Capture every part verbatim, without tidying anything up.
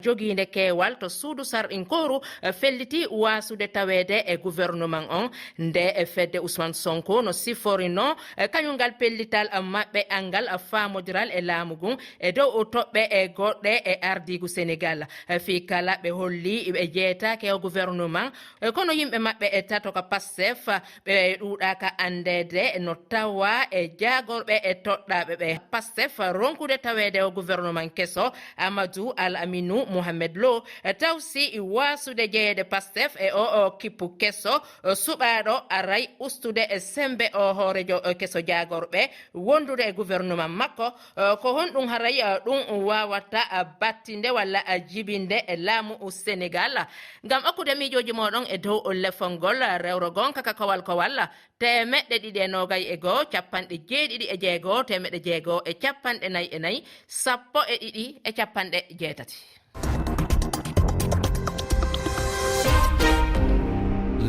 jogiinde keewal to suudu sarɗinkooru, eh, felliti waasude taweede e gouvernement on. Nde, eh, fedde Ousmane Sonko no siforino, eh, kañum ngal pellital, eh, maɓɓe angal, eh, faamodiral e laamu ngun e dow toɓɓe, eh, goɗɗe e ardiigu Senegal. Eh, fii kala ɓe holli ɓe jeetaake o gouvernement, eh, kono yimɓe maɓɓe e tato ka Pastef, ɓe ɗuuɗaaka anndeede no tawa e jaagorɓe e toɗɗaaɓe ɓe Pastef ronkude taweede o gouvernement keso Amadou Al Aminou Mohamed Lo, eh, tawsi waasude jeyeede Pastef e o, o kippu keso, eh, suɓaaɗo aray ustude e sembe o hoorejo, eh, keso jaagorɓe wondude e gouvernement makko. Eh, ko honɗum haray, eh, ɗum waawata, eh, battinde walla, eh, jibinde e laamu Senegal? Ngam okkude miijooji mooɗon e dow lefol ngol, rewro gonka ka kowal kowal, teemeɗɗe ɗiɗi e noogay e goo, capanɗe jeeɗiɗi e jeego, teemeɗɗe jeego e capanɗe nayi e nayi, sappo e ɗiɗi e capanɗe jeetati.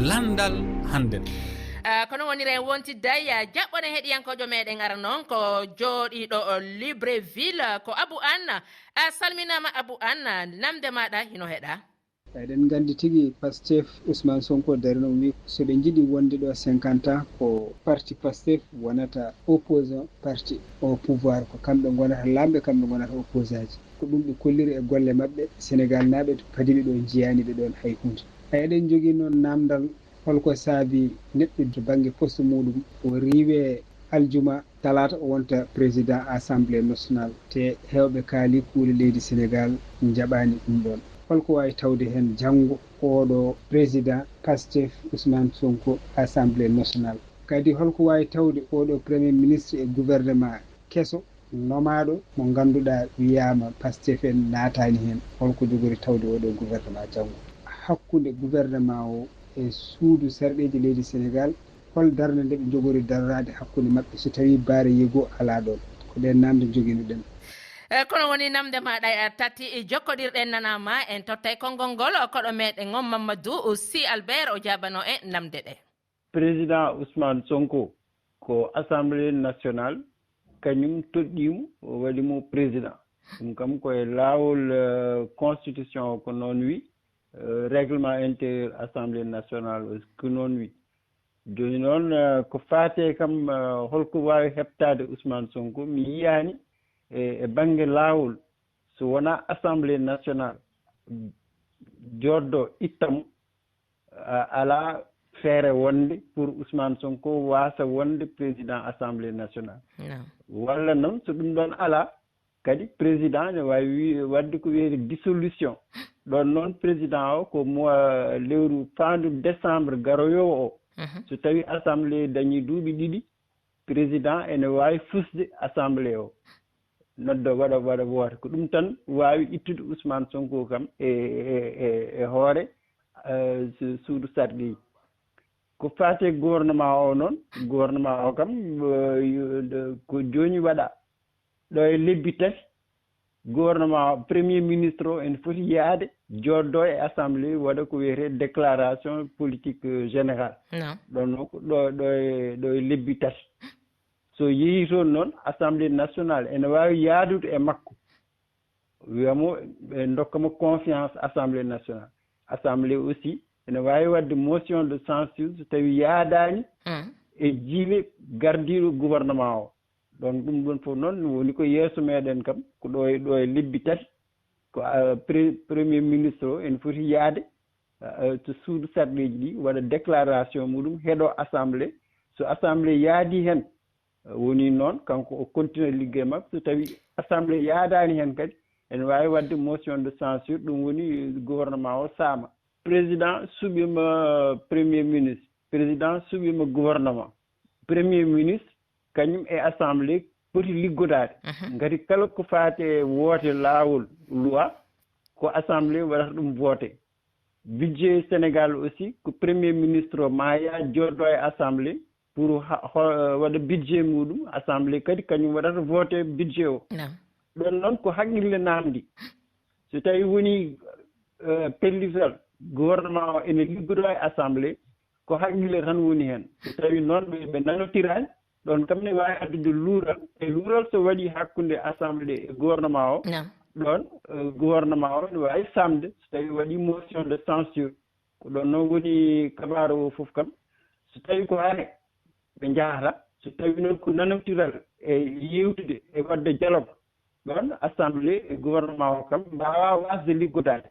Landal hannden. Ah, kono wonire en wontidday, ah, jaɓɓone heɗiyankoojo meɗen ara noon ko jooɗiiɗo, oh, Libreville, ko Abou Anne. A salminaama Abou Anne, namde maaɗa hino heɗa. Eɗen nganndi tigi Pastef Ousmane Sonko darino wi so ɓe njiɗi wonde ɗo cinquante ans ko parti Pastef wonata opposant parti au pouvoir, ko kamɓe ngonata laamɓe, kamɓe ngonata opposant ji. Ko ɗum ɓe kolliri e golle maɓɓe, Senegal naaɓe to padiɓe ɗo njiyaani ɓe ɗoon hay huunde. Eɗen njogii noon naamndal holko saabi neɗɗo to bannge poste muɗum o riiwe aljuma, talaata o wonta président assemblée nationale, te heewɓe kaali kuule leydi Senegal njaɓaani ɗum ɗoon. Holko waawi tawde heen janngo ooɗo président Pastef Ousmane Sonko assemblée nationale? Kadi holko waawi tawde ooɗo premier ministre e gouvernement keso nomaaɗo mo ngannduɗaa wiyaama Pastef en naataani heen? Holko jogori tawde ooɗo gouvernement janngo? Hakkunde gouvernement o e suudu sarɗeeji leydi Senegal, hol darnde nde ɓe njogori darnaade hakkunde maɓɓe so tawii Baara Yego alaa ɗoon? Ko ɗeen naamnde njogiinuɗen. E, kono woni namde maaɗa e tati, e jokkodirɗen nanaama, en tottay konngol ngol koɗo meɗen on Mamadou Sy Albert, o jaabano en namde ɗe. Président Ousmane Sonko ko Assemblée nationale kañum toɗɗii mo, o waɗi mo président. Ɗum kam ko e laawol, eh, constitution o ko noon wi, eh, règlement intérieur Assemblée nationale o ko noon wi. Jooni noon, eh, ko faate kam, eh, holko waawi heɓtaade Ousmane Sonko? Mi yiyaani e, e bannge laawol, so wonaa Assemblée nationale jooɗdo itta mo, a-, alaa feere wonde pour Ousmane Sonko waasa wonde président Assemblée nationale. Naam. Walla noon, so ɗum ɗoon alaa, kadi président ne waawi wi-, waɗde ko wiyetee dissolution. Ɗoon noon, président o ko mo, lewru faandu décembre garoyoowo o. Mhm. So tawii Assemblée dañii duuɓi ɗiɗi, président ene waawi fusde Assemblée o, nodda, waɗa, waɗa woote. Ko ɗum tan waawi ittude Ousmane Sonko kam e, e, e, e hoore, eh, su-, suudu sarɗiiji. Ko faati e gouvernement o noon, gouvernement o kam, eh, yo-, de-, ko jooni waɗa. Ɗo e lebbi tati, gouvernement, premier ministre o ene foti yaade, jooɗdo e Assemblée, waɗa ko wiyetee déclaration politique, euh, générale. Naam. Ɗon noon ko ɗo, ɗo e, ɗo e lebbi tati. So yehi toon noon, Assemblée nationale ene waawi yaadude e makko, wiya mo, ɓe ndokka mo confiance Assemblée nationale. Assemblée aussi ene waawi waɗde motion de censure so tawii yaadaani, mm, e jiile gardiiɗo gouvernement o. Donc, ɗum ɗon fof noon woni ko yeeso meɗen kam, ko ɗo e, ɗo e lebbi tati, ko, ah, pre-, premier ministre o ene foti yaade, ah, to suudu sarɗiiji ɗi, waɗa déclaration muɗum, heɗo Assemblée. So Assemblée yaadi heen, ah, woni noon, kanko o continue ligguey makko. So tawii Assemblée yaadaani heen kadi, ene waawi waɗde motion de censure, ɗum woni gouvernement o saama. Président suɓiima premier ministre, président suɓiima gouvernement. Premier ministre, kañum e Assemblée poti liggodaade. Mhm. Ngati kala ko faati e woote laawol, loi, ko Assemblée waɗata ɗum voté. Budget Sénégal aussi, ko premier ministre o ma yaa jooɗo e Assemblée pour ha-, ho-, waɗa budget muɗum, Assemblée kadi kañum waɗata voté budget o. Naam. Ɗon noon ko haqqille naamndi. So tawii woni, eh, pellital gouvernement o ene liggodoo e Assemblée, ko haqqille tan woni heen. So tawii noon ɓe, ɓe nanotiraani, ɗon kam ne waawi addude luural. E luural so waɗii hakkunde Assemblée e gouvernement o, naam, ɗon, eh, gouvernement o ne waawi samde so tawi waɗi motion de censure. Ko ɗon noon woni kabaaru o fof kam. So tawi ko are ɓe njahata, so tawi noon ko nanondiral e yewtude e waɗde dialogue, ɗon assemblée e gouvernement o kam mbaawa wasde liggodaade.